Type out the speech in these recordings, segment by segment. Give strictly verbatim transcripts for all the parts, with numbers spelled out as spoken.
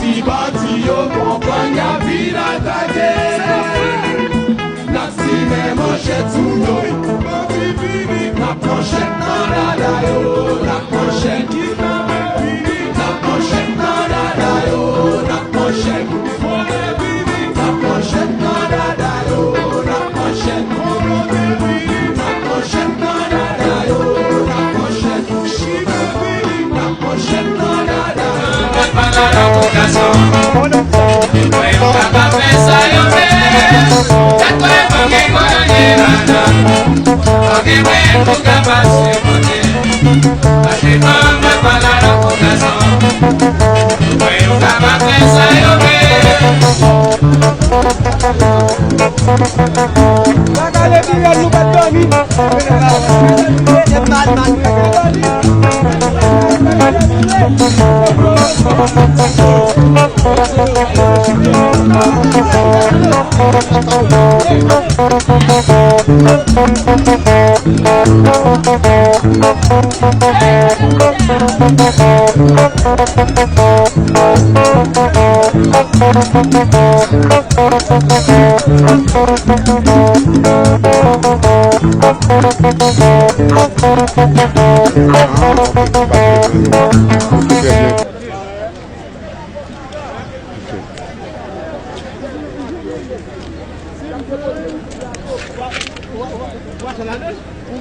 Si bandi yo konprann, y ap vin atake. N ap simen manchèt sou yo. N ap manchèt nan dada yo. N ap manchèt. N ap manchèt nan dada yo. N ap manchèt. N ap manchèt nan dada yo. N ap manchèt. N ap manchèt nan dada yo. N ap manchèt.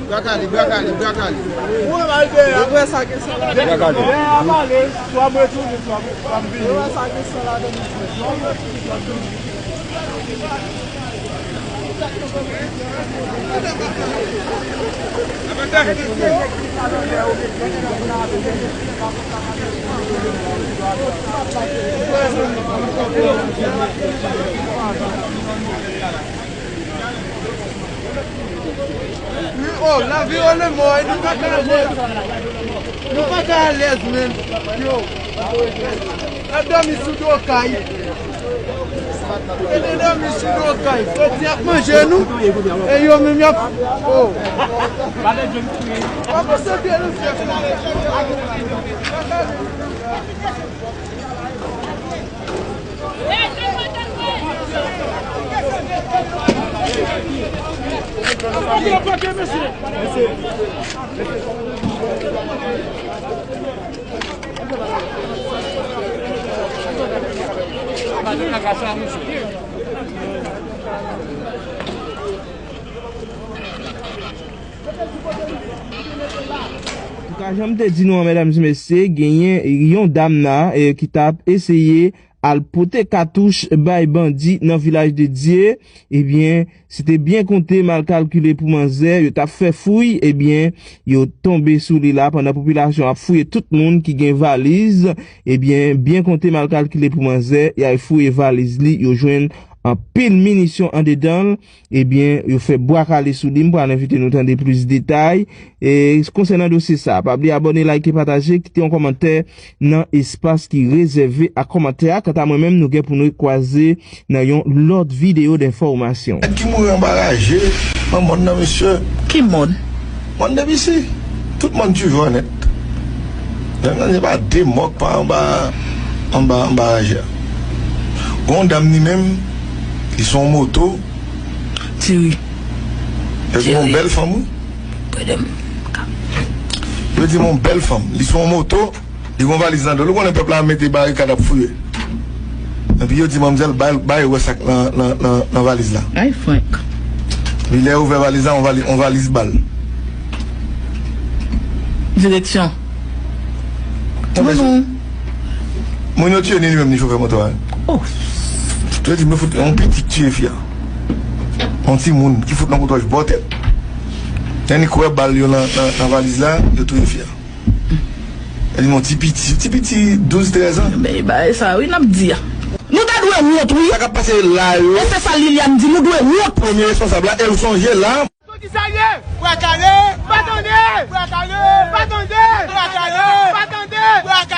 Bra kale, bra kale, bra kale. Bra kale. Wi, oh, lavi o lemò, e nou pa ka alèz. Nou pa ka alèz, menm. Yo. N ap dòmi sou do kay. E nou dòmi sou do kay. Fredi ap manje nou. E yo menm y ap. Oh. Pa konsantre nou, frè. Antouka, jan m te di nou an, medam e mesye, genyen yon dam la, eh, ki t ap eseye al pote katouch bay bandi nan Vilaj de Dye. Ebyen, si te byen konte, mal kalkile pou manzè, yo t ap fè fouy, ebyen, yo tonbe sou li la pandan popilasyon ap fouye tout moun ki gen valiz. Ebyen, byen konte, mal kalkile pou manzè, y al fouye valiz li, yo jwenn anpil minisyon andedan l. Ebyen, yo fè bwa kale sou li. M pral envite nou tande plis detay. E konsènan dosye sa, pa bliye abòne, like, pataje, kite yon kòmantè nan espas ki rezève ak kòmantè a. Kanta mwen menm, nou gen pou nou kwaze nan yon lòt videyo d enfòmasyon. Nèg ki mouri anba raje nan mòn nan, mesye. Ki mòn? Mòn Debisi. Tout mòn Tijò nèt. Nèg nan se pa de mò k pa anba, anba, anba raje a. Gon dam li menm, li sou yon moto. Tiri. Yo di yon bèl fanm, wi. Yo di yon bèl fanm. Li sou yon moto, li gon valiz nan do l. Ou konnen pèp la mete barikad ap fouye. Epi yo di manmzèl, bay, bay wè sa k nan, nan, nan, nan valiz la. Ay, Frank. Epi lè yo ouvè valiz la, yon valiz, yon valiz bal. Direksyon. Moun yo tiye ni li menm ni chofè moto a. Oh. Yo di mwen fout yon pitit ki tiye fi a. Yon timoun ki fout nan koutwaj bò tèt. Lè nèg kwè bal yo nan, nan, nan valiz la, yo touye fi a. Yo di mwen ti piti, ti piti douz, trèz an. Men bagay sa wi n ap di a. Nou ta dwe wont wi. Sa k ap pase la yo. E se sa Liliane di, nou dwe wont. Premye responsab la, e ou sonje la. Ki sa ye? Bwa kale! Pa tande! Bwa kale! Pa tande! Bwa kale! Pa tande! Bwa kale!